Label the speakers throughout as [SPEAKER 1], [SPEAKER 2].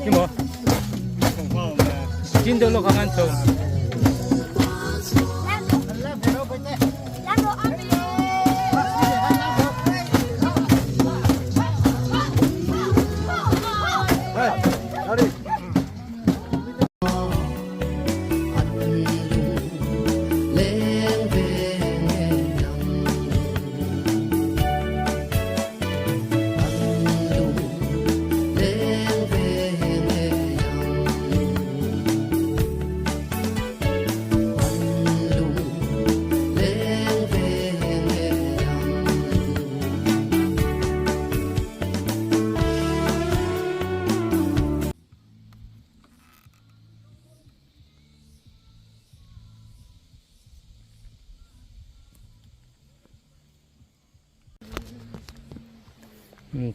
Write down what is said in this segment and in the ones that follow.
[SPEAKER 1] Ni maw? Chin deuh lawk kha kan chho.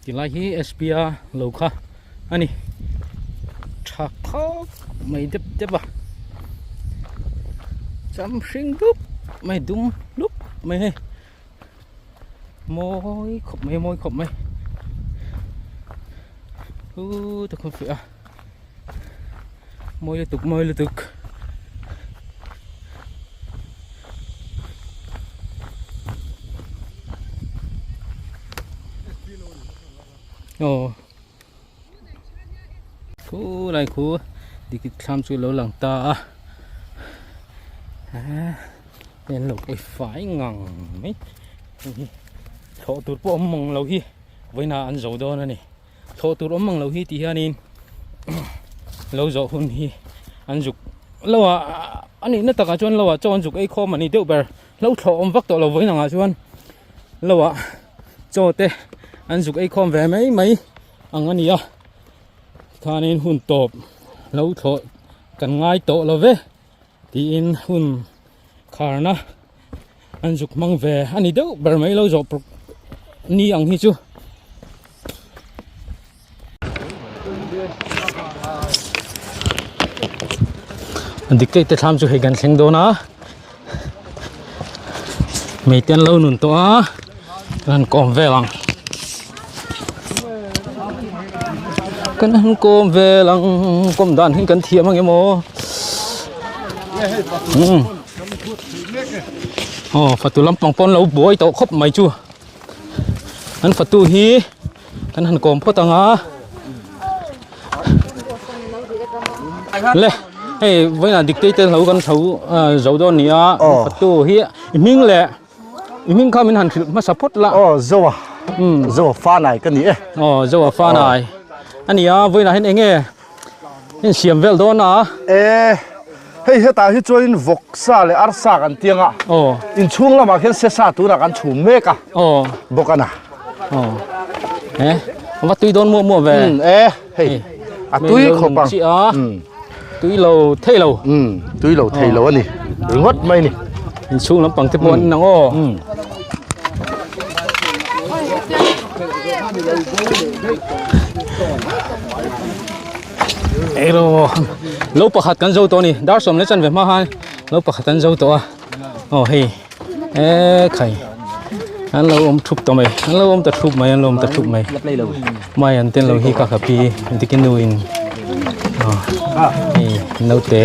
[SPEAKER 1] Tilai hi SPA lo kha a ni tha khawp mai dep dep a cham hring dup mai dum hlup mai hei mawi khawp mai mawi khawp mai u ta khaw fiah a mawi lutuk mawi lutuk. Aw khu lai khu dikit thlam chu lo lang ta a hei an lo pawi fai ngang mai hei hi thlawh tur pawh awm mang lo hi vawiinah an zo dawn a ni thlawh tur awm mang lo hi tih hianin lo zawh hun hi an zuk lo a a nihna takah chuan lo ah chaw an zuk ei khawm a ni deuh ber hlo thlawh awm vak tawh lo vawiin angah chuan lo ah chaw te an zuk ei khawm ve mai mai ang a ni a tikhanin hun tawp lo thlawh kan ngai tawh lo ve tiin hun kharna an zuk hmang ve a ni deuh ber mai lo zawh ni ang hi chu. Dik te te thlam chu hei kan thleng dawn a mei te an lo nun tawh a kan kawm vel ang kan han kawm vel ang kawm dan hi kan thiam ang em aw aw fatu lampang pawn lo buai tawh khawp mai chu an fatu hi. Kan han kawm phawt ang a. Le, hei vawiinah diktei te lo kan tho zo dawn ni a. Fatu hi i hming leh i hming kha min han hrilh hmasa phawt la.
[SPEAKER 2] Aw Zoa. Zoa Fanai ka ni e.
[SPEAKER 1] Aw Zoa Fanai. A ni a, vawiinah hian eng nge in siam vel dawn a?
[SPEAKER 2] E, hei hetah hi chuanin vawksa leh arsa kan tiang a.
[SPEAKER 1] Aw.
[SPEAKER 2] Inchhung lamah khian sesa tunah kan chhum mek a.
[SPEAKER 1] Aw.
[SPEAKER 2] Bawk a na.
[SPEAKER 1] Aw. E, va tui dawn muah muah ve.
[SPEAKER 2] E, hei. A tui khawp ang.
[SPEAKER 1] Chi a. Tui lo thei lo.
[SPEAKER 2] Tui lo thei lo a ni. Ringawt mai ni.
[SPEAKER 1] Inchhung lampang te pawh an inang aw. Ero lo pakhat kan zo tawh a ni dar sawm leh chanve hma khan lo pakhat an zo tawh a aw hei e khai an lo awm thup tawh mai an lo awm ta thup mai an lo awm ta thup mai mai an ten lo hi ka khapi dikin nu in aw hei naute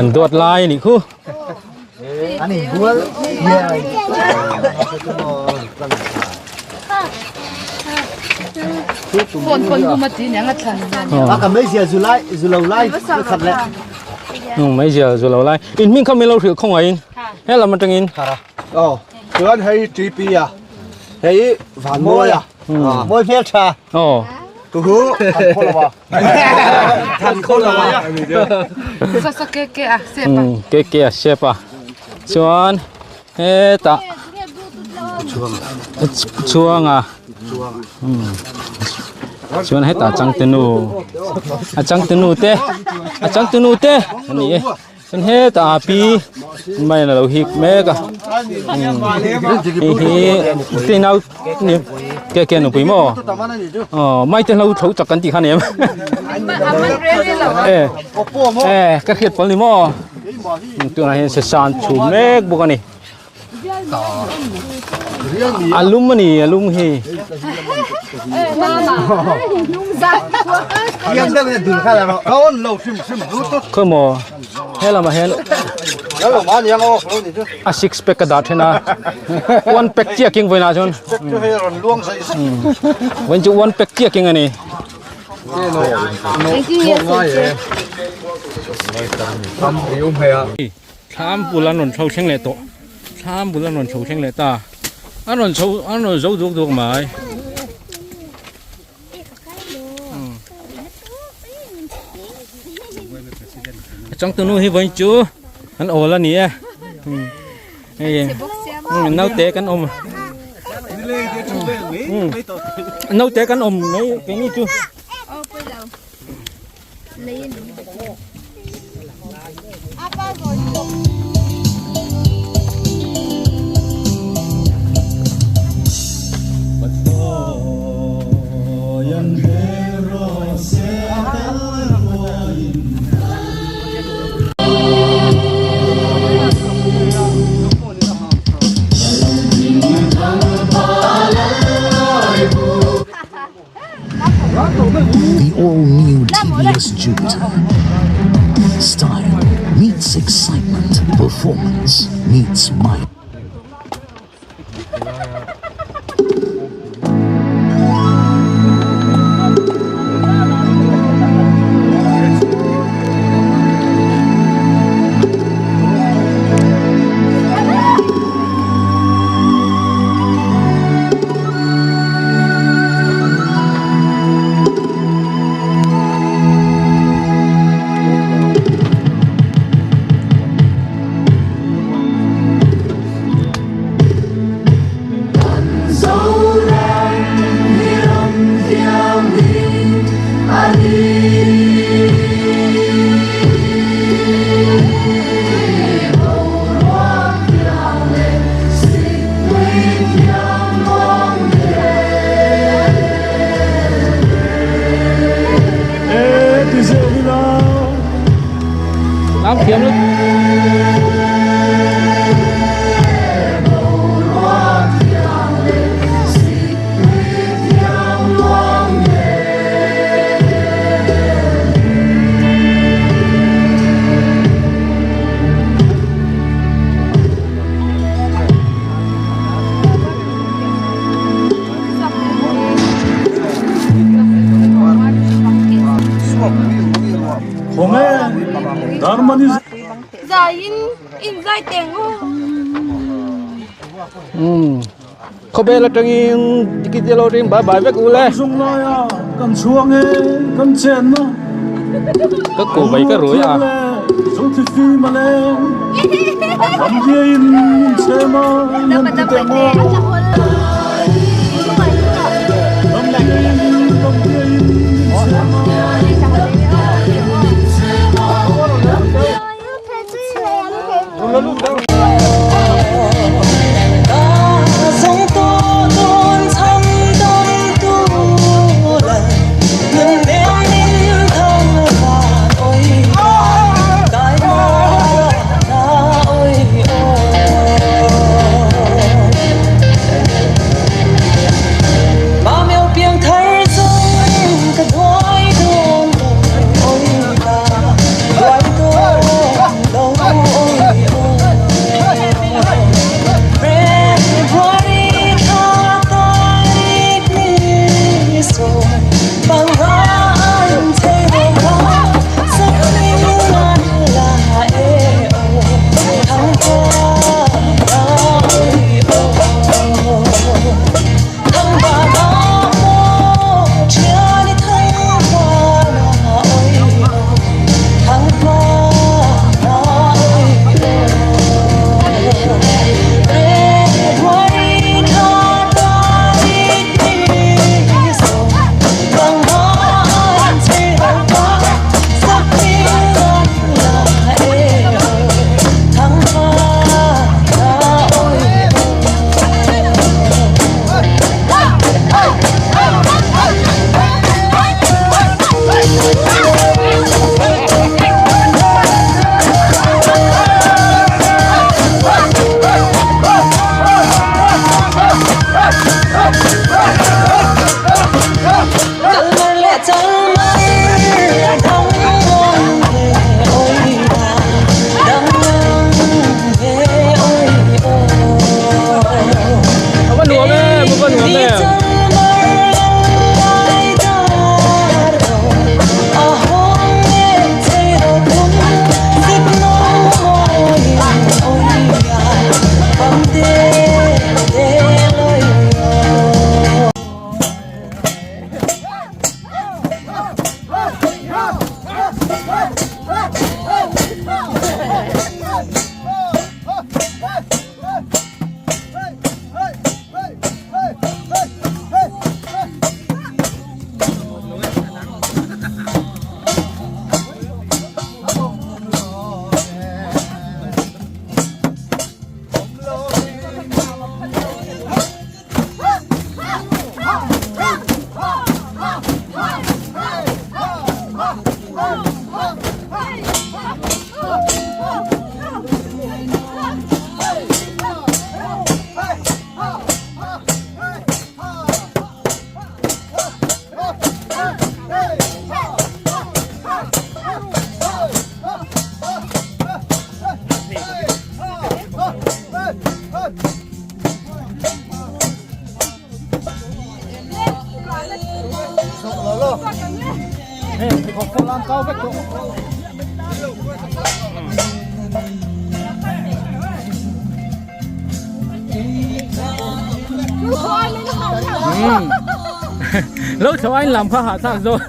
[SPEAKER 1] an duat lai a nih khu. Meizial zu lo lai in hming kha min lo hrilh khawngaih in he lam atangin
[SPEAKER 2] aw chuan hei TP a hei Vanmawi a mawi hmel tha
[SPEAKER 1] aw
[SPEAKER 2] tuhu an khaw lo a an khaw lo a
[SPEAKER 3] sa sa ke ke a sep a
[SPEAKER 1] ke ke a sep a chuan hetah chuanga chuan hetah changtenu a changtenu te a changtenu te a ni e chuan hetah a pi mai a lo hik mek a hei hi te nau ni ke ke nupui maw aw mai te hlo tho chak kan tih kha ni em e e ka hriat pawl ni maw. Tunah hian sesan chhum mek bawk a ni a lum a ni a lum hi. Khawimaw helamah hian a six pack ka dah then a one pack chiah keng vawiinah chuan vawiin chu one pack chiah keng a ni. Thlam bul an rawn chho thleng leh tawh thlam bul an rawn chho thleng leh ta an rawn chho an rawn zo duak duak mai. A changtunu hi vawiin chu an awl a ni e hei naute kan awm naute kan awm mai keini chu.
[SPEAKER 4] The all-new TVS Jupiter. Style meets excitement, performance meets might.
[SPEAKER 1] Lam thiam lut. Khawvel atangin tikiti lo ring bye bye vek u le.
[SPEAKER 5] Zung laia kan chhuang e kan chenna.
[SPEAKER 1] Ka ko bai ka rui a.
[SPEAKER 5] Zung thi fi ma le. Ram dia in min chema yan ti te mo. Ram dia in ram dia in min chema.
[SPEAKER 1] Lo tho anh làm kha hạ thak rồi.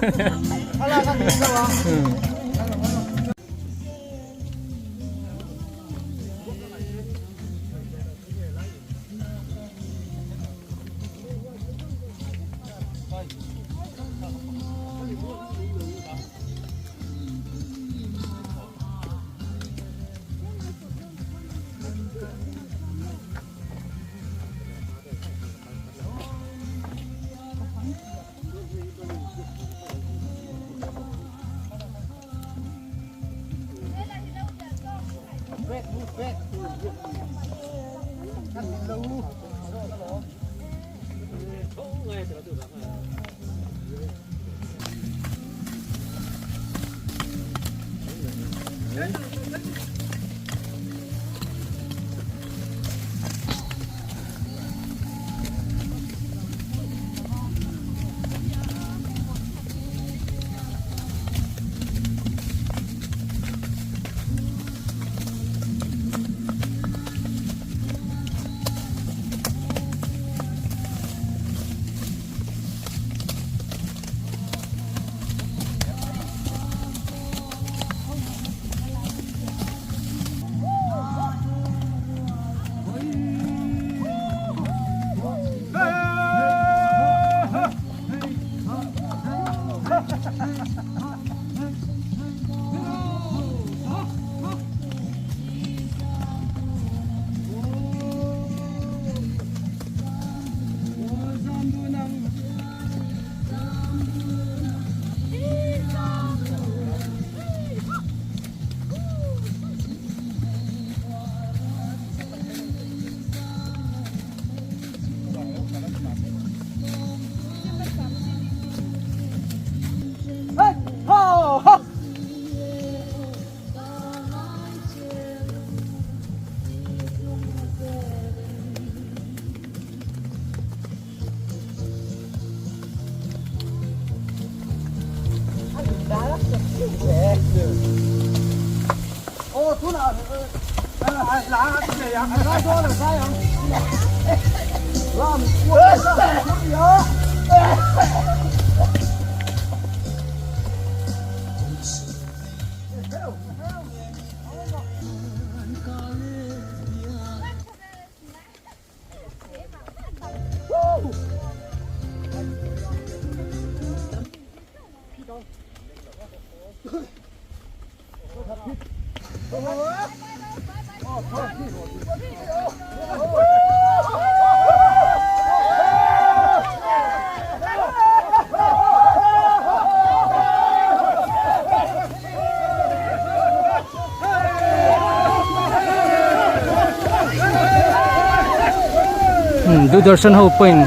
[SPEAKER 1] Doordarshan ho pawhin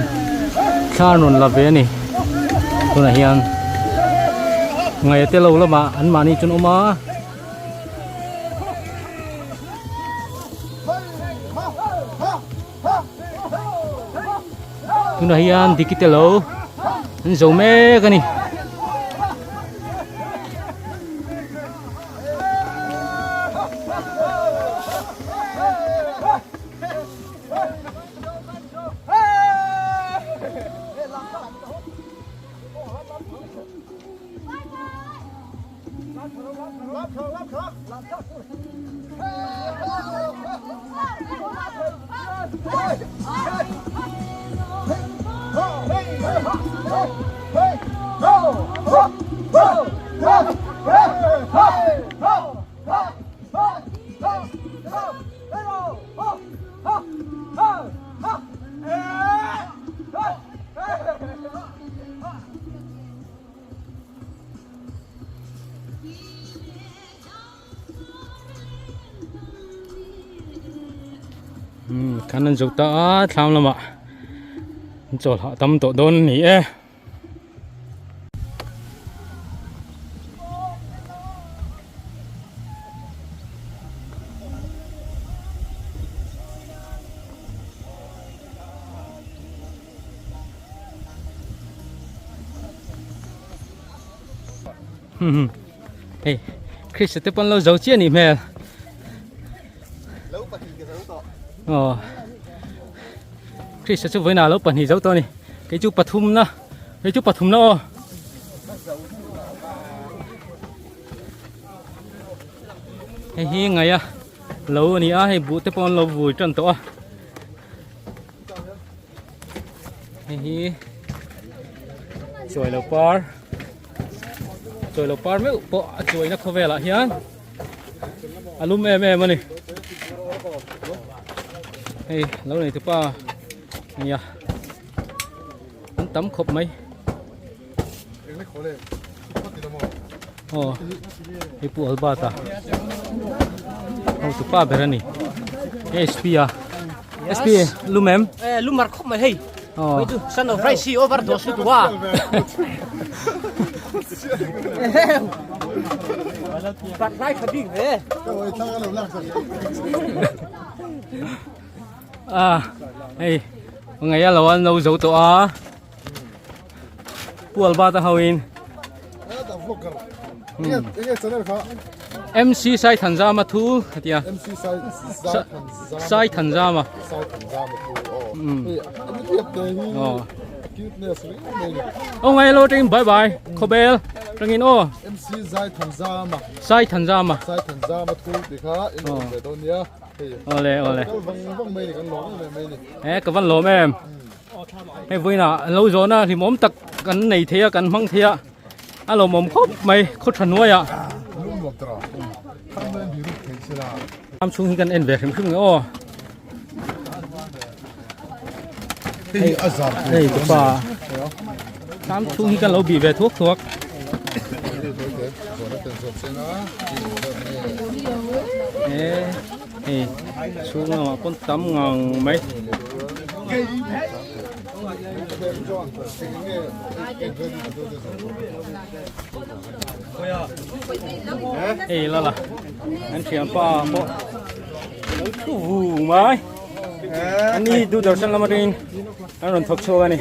[SPEAKER 1] thla an rawn la ve a ni tunah hian ngaih te lo lamah an mahni chu an awm a. Tunah hian Diki te lo an zo mek a ni. Khan an zo ta a thlam lamah an chawl hah tam tawh dawn a ni e. Hei Christ te pawn lo zo chiah anih hmel aw Christ chu vawiinah lo pahnih zo tawh a ni kei chu pathum na kei chu pathum na aw hei hi ngaih a lo a ni a hei buh te pawh an lo vui tan tawh a. Hei hi chuai lo par chuai lo par meuh pawh a chuaina khawvelah hian a lum em em a ni hei lo nei tupa nia an tam khawp mai aw hei pu Albert a hotupa ber a ni SP a SP lum em
[SPEAKER 6] eh lum mar khawp mai hei hei chu son of rice hi overdose lutuk a bat lai tha bik ve
[SPEAKER 1] a hei ngaih a lo an lo zo tawh a Pu Albert a ho in MC Sai Thanzama thu atia
[SPEAKER 7] MC Sai
[SPEAKER 1] Sai Thanzama
[SPEAKER 7] Sai Thanzama thu
[SPEAKER 1] oh oh ngai lo tangin bye bye khobel tangin oh
[SPEAKER 7] MC Sai Thanzama
[SPEAKER 1] Sai Thanzama
[SPEAKER 7] Sai Thanzama thu ti kha in awm ve dawn nia
[SPEAKER 1] ole ole
[SPEAKER 7] vang vang mai ni kan lawm em mai ni
[SPEAKER 1] eh ka van lawm em Hei vawiinah lo zawhna hlimawm tak kan nei thei a kan hmang thei a a lawmawm khawp mai khaw tha hnuaiah ram chhung hi kan en ve hrim hrim nge aw
[SPEAKER 7] hei a zar
[SPEAKER 1] hei pa ram chhung hi kan lo bih ve thuak thuak e hei chhung lamah pawn tam ngang mai. Hei la la an thian pa pawh lo thu vung mai ani Doordarshan lam atangin an rawn thawk chhuak a ni.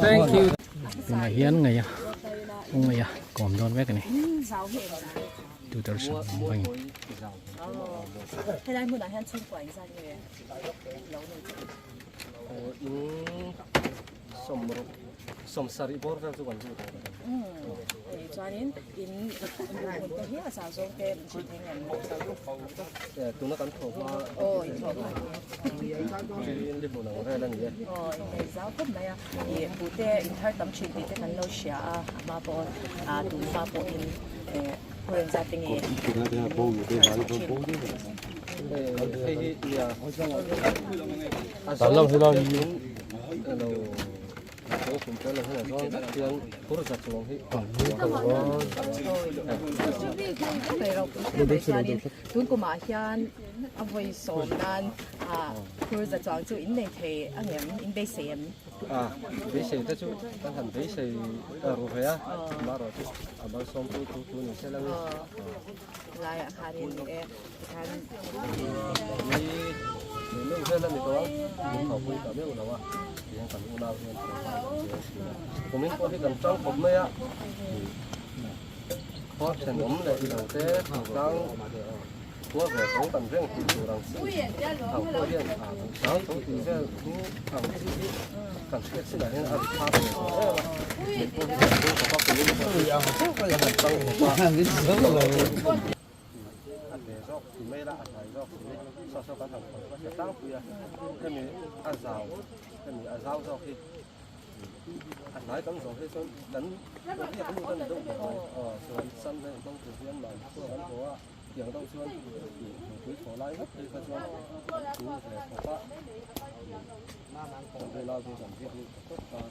[SPEAKER 1] Thank you. Tunah hian ngaih a ngaih a kawm dawn vek a ni. Doordarshan bangin.
[SPEAKER 8] Helai hmunah hian chhungkua inzat nge lo nei che u?
[SPEAKER 6] Sawmruk sawmsarih bawr vel chu kan zut ang.
[SPEAKER 8] Umm chuanin in hmun te hi a zau zawng te min hrilh thei ngem?
[SPEAKER 6] Tuna kan thaw hma
[SPEAKER 8] Aw in thaw hma
[SPEAKER 6] in li hmun ang vel a ni e.
[SPEAKER 8] Aw in nei zau khawp mai a, ih buh te in thar tam thin tih te kan lo hria a, a hma pawh a tun hma pawhin Khuren zat te nge thar chhuah thin.
[SPEAKER 6] Hei hi nia a zawng alo
[SPEAKER 8] Tun kumah hian a vawi sawm nan phur za chuang chu in nei thei a ngem in beisei em?
[SPEAKER 6] A beisei te chu kan han beisei ru ve a amaherawh chu a malsawm tu thu thu ni sela nge.
[SPEAKER 8] Laiah khanin e tikhan.
[SPEAKER 6] Ni meuh vel a ni tawh a, min thawhpui ta meuh lo a, tihian kan unau hian thawh hma kan chiang thin a. Kumin pawh hi kan tang khawp mai a, khua thenawm leh ilo te thingtlang khua ve tho kan reng tih tur ang chi ang pawh hian a buhsang tho tih vel chu ang chi hi kan hriat chinah hian a ri phak ve tawh em a, min pawh hi kan chhung khawp a kumin pawh hi kan han tang khawp a. A hle zawk ti mai la, a hnai zawk si saw saw kan han khawi hmasa tlangpui a, hemi a zau hemi a zau zawk hi a hnai kan zawh hi chuan kan riak lut a ni deuh ber mai aw chuan Sunday hmang tur hian mahni pawh kan haw a tiang deuh chuan ih hmupui thaw lai vek phei kha chuan kan thu ve khawp a kan unau te kan riak lut ta tawp a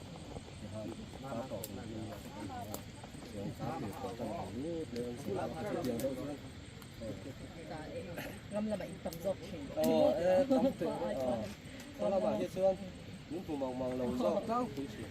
[SPEAKER 6] tihian ta tawh tur hi kan ni a. chuan tlangpui pawh tan ang lut leh an zir a, chutiang deuh chuan
[SPEAKER 8] Ram lamah in tam zawk thin.
[SPEAKER 6] Aw e tam teh a, khaw lamah hi chuan min hmu mang mang lo zawk tlangpui thin.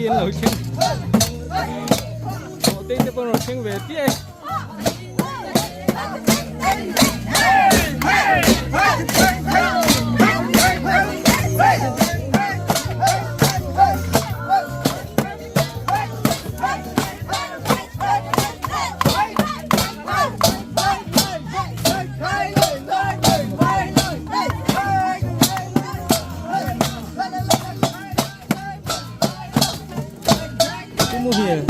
[SPEAKER 1] Kian lo thleng tawh te pawh rawn thleng ve chiah e. Muhil.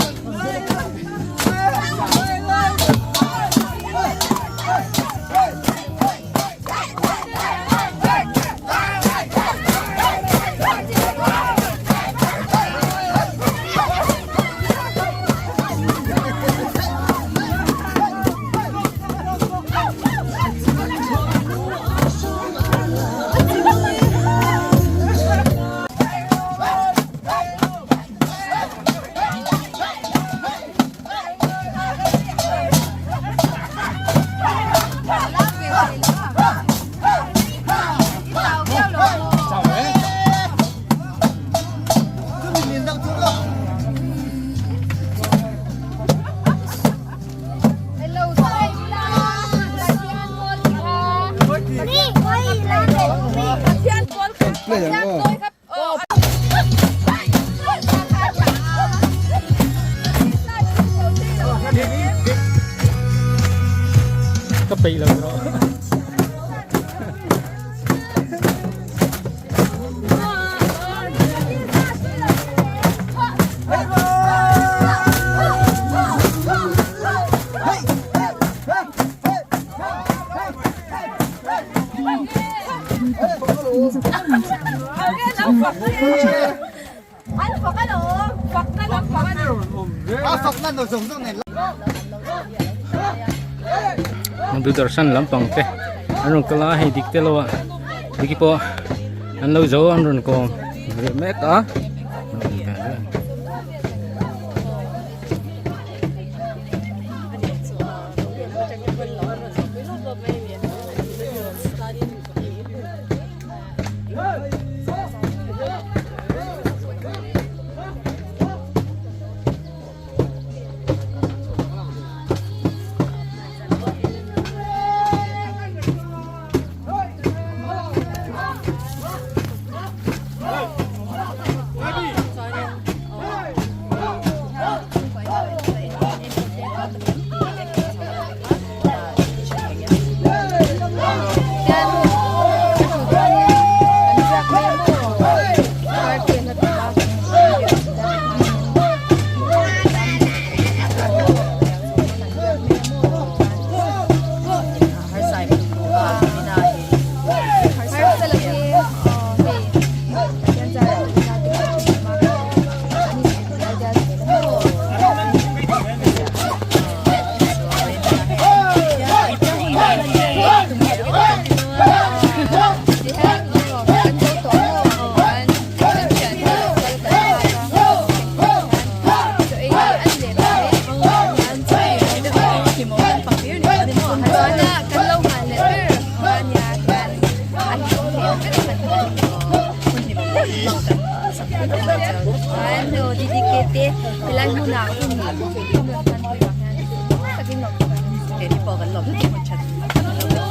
[SPEAKER 1] Ka peih lo rawh. Doordarshan lampang te an rawn kal a hei dik te lo ah diki pawh an lo zo an rawn kawm ve mek a.
[SPEAKER 9] Helai hmunah hun
[SPEAKER 8] Keini pawh kan lawm lutuk hmun that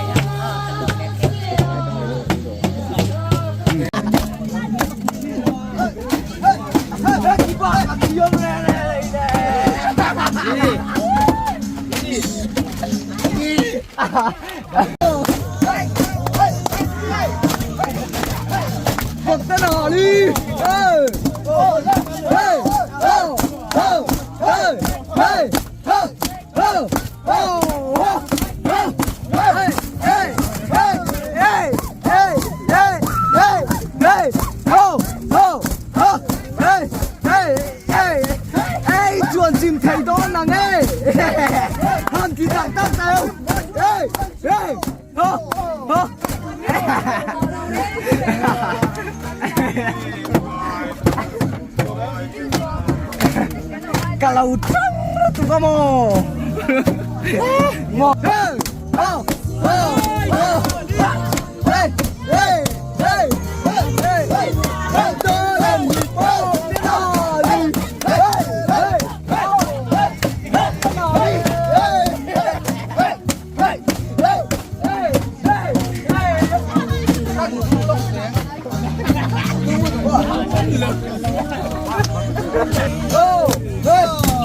[SPEAKER 8] kan lo pe thei a kan lawm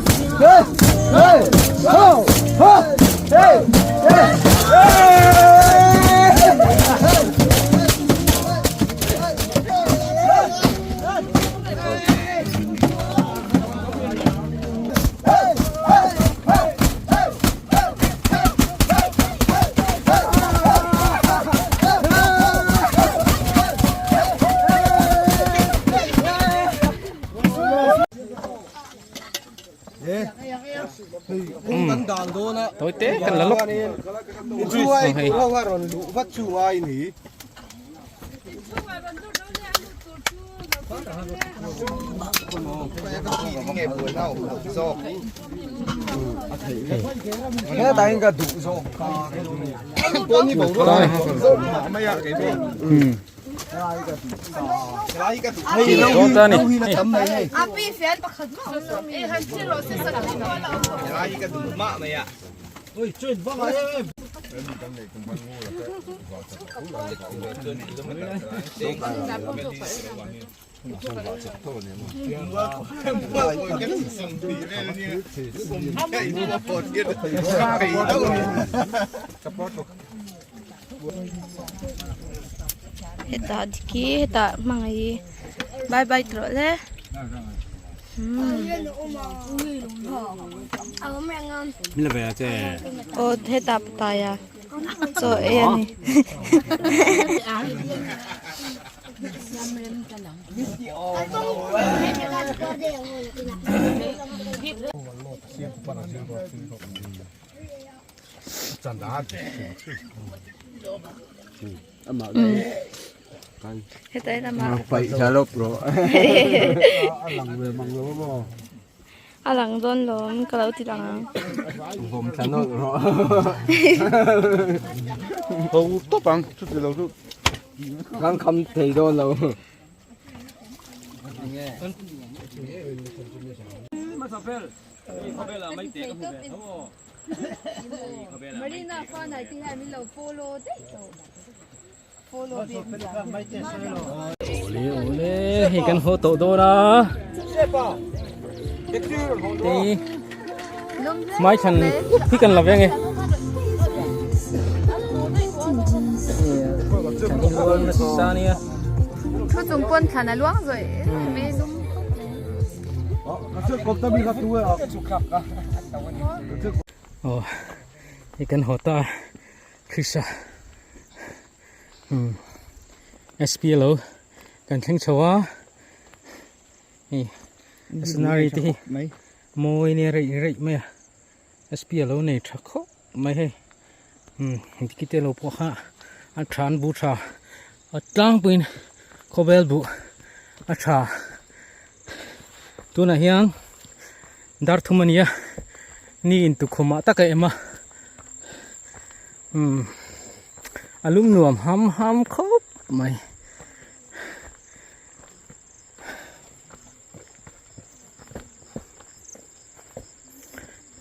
[SPEAKER 8] em em.
[SPEAKER 1] Tôi té cần là lúc
[SPEAKER 2] Chungai ho a rawn luh vat chungai ni.
[SPEAKER 9] Hetah diki hetah hmangaih bye bye tih rawh le aw hetah pataya chaw ei a ni. A lang dawn lawm ka lo ti lang ang.
[SPEAKER 3] Marina fa nai te hian min lo follow daih tawh follow bik
[SPEAKER 1] Ole ole hei kan haw tawh dawn a te mai than hi kan la ve nge nasa nia
[SPEAKER 3] thu chung pawn thlan a luang zawih mai lum
[SPEAKER 1] Aw hei kan haw ta a Krisa umm SP lo kan thleng chho a hei scenery te hi mawi nia reih reih mai a SP alo nei tha khawp mai hei umm dikite lo pawh kha a tha an bu tha a tlangpuiin khawvel buh a tha tunah hian dar thum a ni a ni in tukhumah tak a em a umm a lum nuam ham ham khawp mai.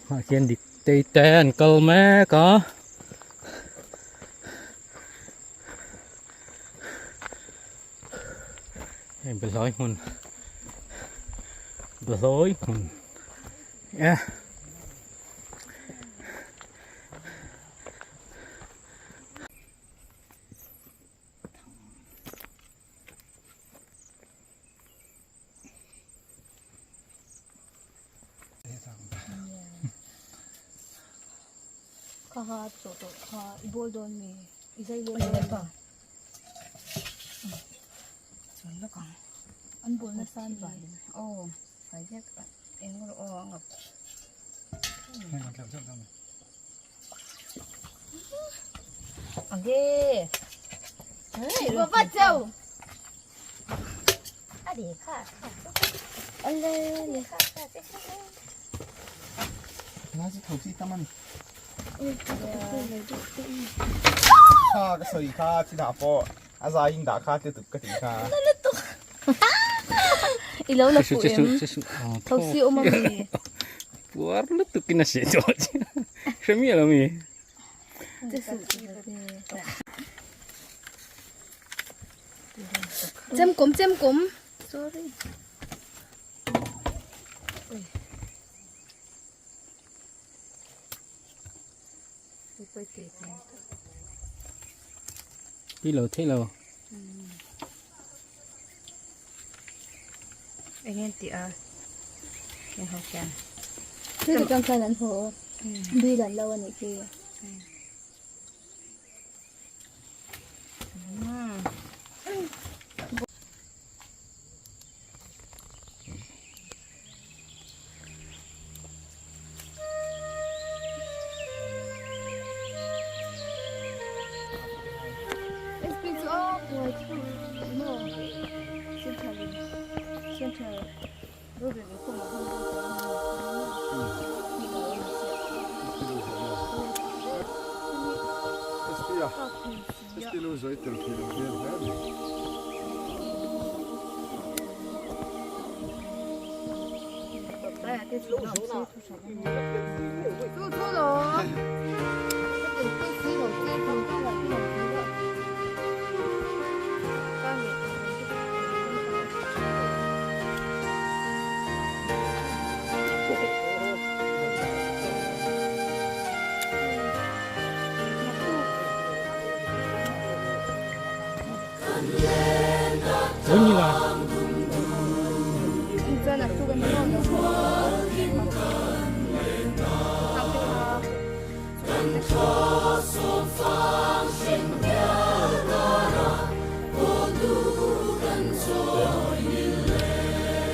[SPEAKER 1] Ah khian dik tei te an kal mek a. Hei behlawi hmun behlawi hmun e.
[SPEAKER 3] Kha kha chaw tawh kha i bawl dawn mi i zai leh dawn pa
[SPEAKER 8] chuan lawk ang
[SPEAKER 3] an bawl nasa ni
[SPEAKER 8] aw fai vek eng rawh aw a ngap Age.
[SPEAKER 3] Baba chau.
[SPEAKER 10] Kha ka sawi kha chinah pawh a zai in dah kha te tuk ka ti kha.
[SPEAKER 3] I lo la fuh em? Thosi awm a mi?
[SPEAKER 1] Puar lutuk in a seh tawh che. Hre miah lo mi.
[SPEAKER 3] Chem kawm chem kawm. Sorry.
[SPEAKER 1] Ti lo thei lo.
[SPEAKER 8] Eng ti a eng ho khian.
[SPEAKER 3] Thil ti tang khan an haw bil an lo a nih khi.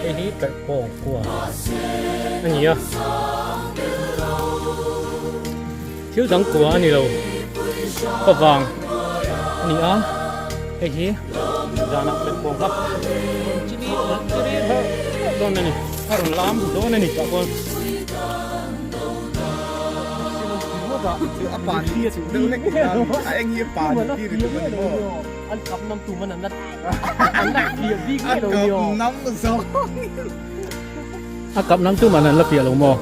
[SPEAKER 1] Hei hi perhpawng kua a ni a thil dang kua a ni lo favang a ni a hei hi zanah perhpawng kha chili chili dawn a ni a rawn lam dawn a ni tah pawh.
[SPEAKER 10] A pan hi a deuh lek hian a eng hi a pan hi ri tum a ni maw?
[SPEAKER 6] An kap nam tum an an la piah bik
[SPEAKER 10] A
[SPEAKER 6] lo
[SPEAKER 10] kap
[SPEAKER 6] ni aw.
[SPEAKER 10] nam zawng.
[SPEAKER 1] A kap nam tum an an la piah lo maw?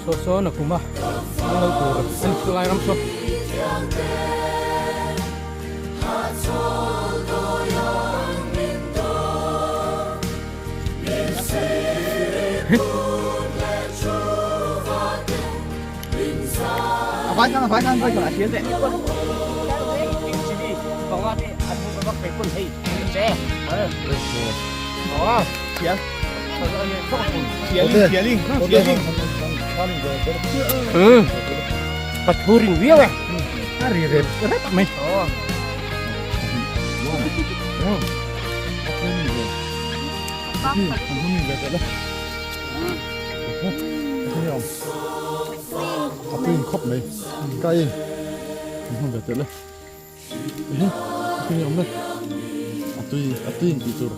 [SPEAKER 1] Saw saw na kum a an lo tur an chu lai ram saw. Pathurin viau e. A ri rep rep mai.
[SPEAKER 7] A tuin khawp mai ka in an hmun ve teh le ehe a tui awm le a tui a tuin tih tur.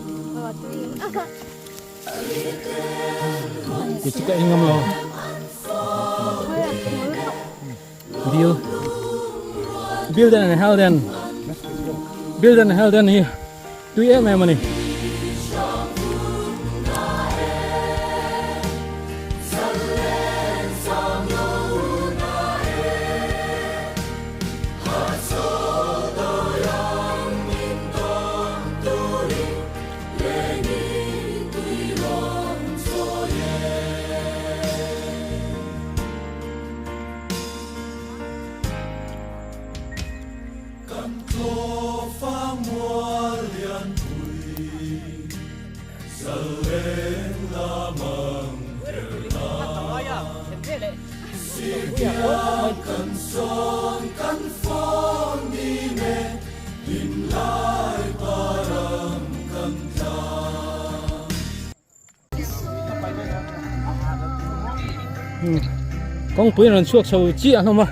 [SPEAKER 1] Kei chu ka ei ngam lo. Bill Bill den and hell den Bill den and hell den hi tui em em a ni. Kawngpui an rawn chhuak chho chiah hlawm a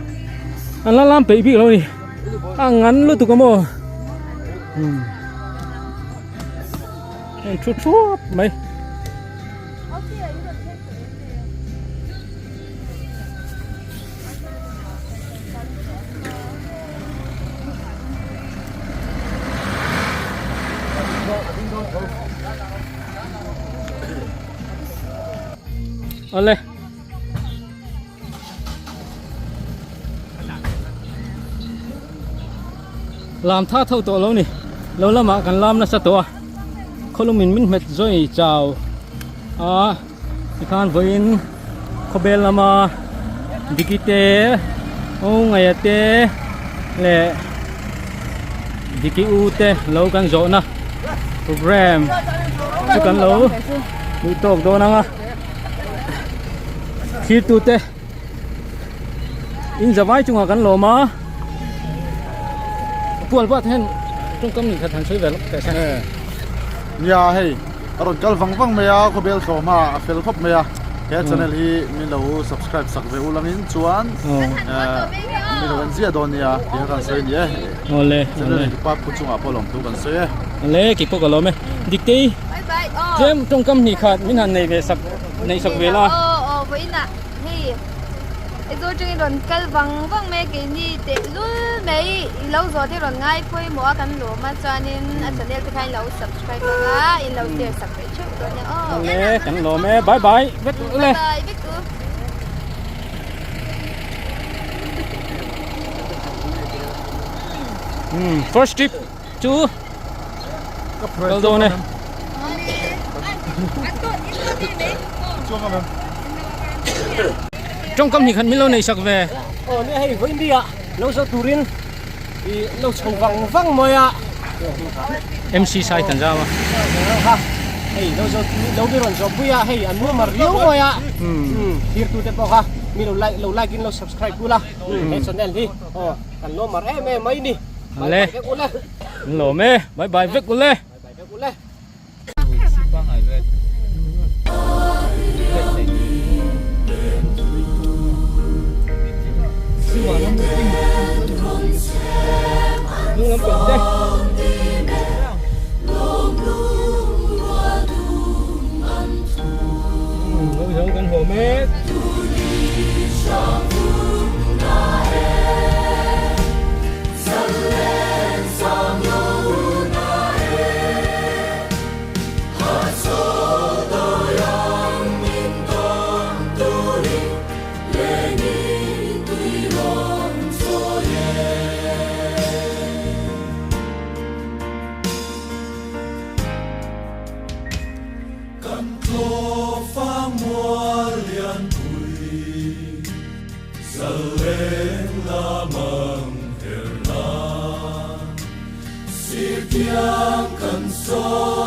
[SPEAKER 1] an la lam peih bik lo a ni a ngan lutuk a maw heng thu thuap mai. Awle. Lam tha tho tawh lo ni. Lo lamah kan lam nasa tawh a. Khawlum in min hmet zawi chau a. Tikhan vawiin khawbel lama Diki te U Ngaia te leh Diki U te lo kan zawhna program chu kan lo duh tawk dawn ang a thirtu te in zavai chungah kan lawm a pual pawh hian tawngkam ni khat han sawi ve lawk teh se.
[SPEAKER 7] Nia hei a rawn kal vang vang mai a khawbel thlawm a a fel khawp mai a he channel hi min lo subscribe sak ve ul angin chuan min lo en ziah dawn nia tih kha kan sawi a ni e
[SPEAKER 1] awle
[SPEAKER 7] channel hi pa pu chungah pawh lawmthu kan sawi e
[SPEAKER 1] awle kei pawh ka lawm e Diktei tlem tawngkam hnih khat min han nei ve sak neih sak ve la
[SPEAKER 3] Hei Aizawl atangin rawn kal vang vang mai a keini tehlul mai i lo zawh te rawn ngai pawimawh a kan lawm a chuanin a channel te kha in lo subscribe ang a in lo share sak leh theuh dawn nia aw.
[SPEAKER 1] Awle kan lawm e bye bye vek u le.
[SPEAKER 3] Bye bye vek u.
[SPEAKER 1] First trip chu kal dawn e. Tawngkam hnih khat min lo neih sak ve.
[SPEAKER 6] Aw nia hei vawiin bik ah lo zawh turin i lo chho vang vang mai a.
[SPEAKER 1] MC sai kan zam a.
[SPEAKER 6] Hei lo zawh lo bi rawn zawh pui a hei an nuam a riau mai a. Thlir tu te pawh kha mi lo like lo like in lo subscribe ula he channel hi aw kan nuam mar em em mai ni.
[SPEAKER 1] Bye bye vek ule. Lawm e bye bye vek ule.
[SPEAKER 6] Bye bye vek ule.
[SPEAKER 5] Sirtiang kan saw.